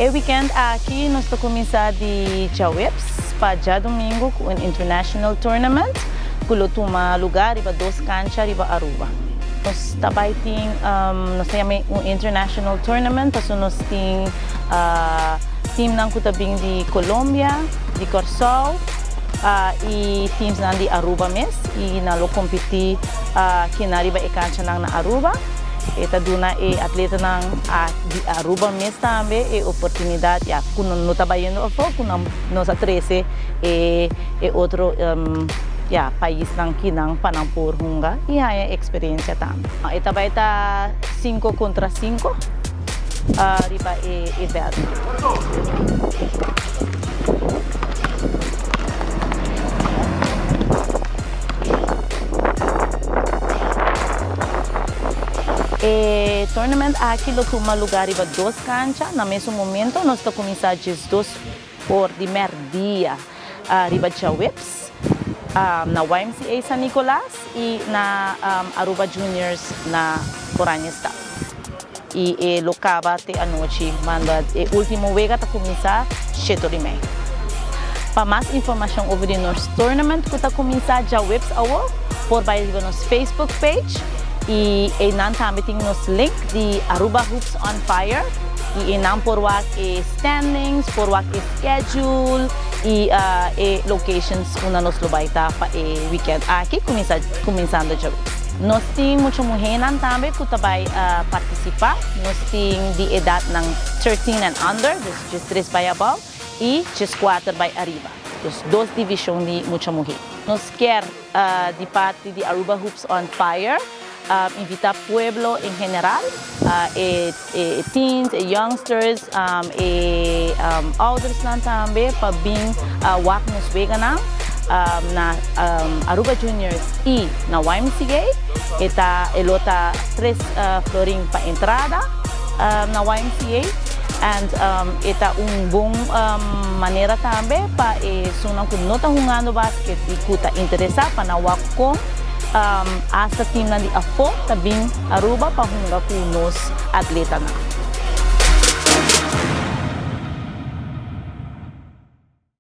E weekend aki nos ta cuminsa di djaweps pa djadomingo cu un international tournament cu lo tuma lugar riba dos cancha riba Aruba. Nos ta bay tin, nos ta yama un international tournament pasobra nos tin teamnan cu ta bin di Colombia, di Corsou y teamsnan di Aruba mes y nan lo competi kina riba e canchanan na Aruba. E ta duna e atletanan di Aruba mes tambe e oportunidad ya cu nan no ta bayendo afo cu nan nos a trece e e otro ya paisnan kinan pa nan por hunga y haya experiencia tambe. E ta bay ta cinco contra cinco riba e veld. E tournament aki lo tuma lugar riba dos cancha na mesun momento. Nos ta cuminsa 12 or di merdia riba djaweps na YMCA San Nicolas y na Aruba Juniors na Oranjestad. Y e lo caba te anochi manda e ultimo wega ta cuminsa sheto di mei. Pa mas informacion over di nos tournament cu ta cuminsa djaweps awo por bay riba nos Facebook page y eynan tambe tin nos link di Aruba Hoops on Fire y eynan por wak e standings, por wak e schedule y e locations unda nos lo bay ta pa e weekend aki cuminsa cuminsando djaweps. Nos tin mucho muhernan tambe cu ta bay participa. Nos tin di edadnan 13 and under, dus 13 bay abou y 14 bay ariba. Dus dos division di mucha muher. Nos kier di parti di Aruba Hoops on Fire invita pueblo en general, e teens, e youngsters, e oudersnan tambe pa bin wak nos weganan na Aruba Juniors y na YMCA. E ta e lo ta 3 florin pa entrada na YMCA and e ta un bon manera tambe pa esunnan cu no ta hungando basket y cu ta interesa pa nan wak con hasta teamnan di afo ta bin Aruba pa hunga cu nos atletanan.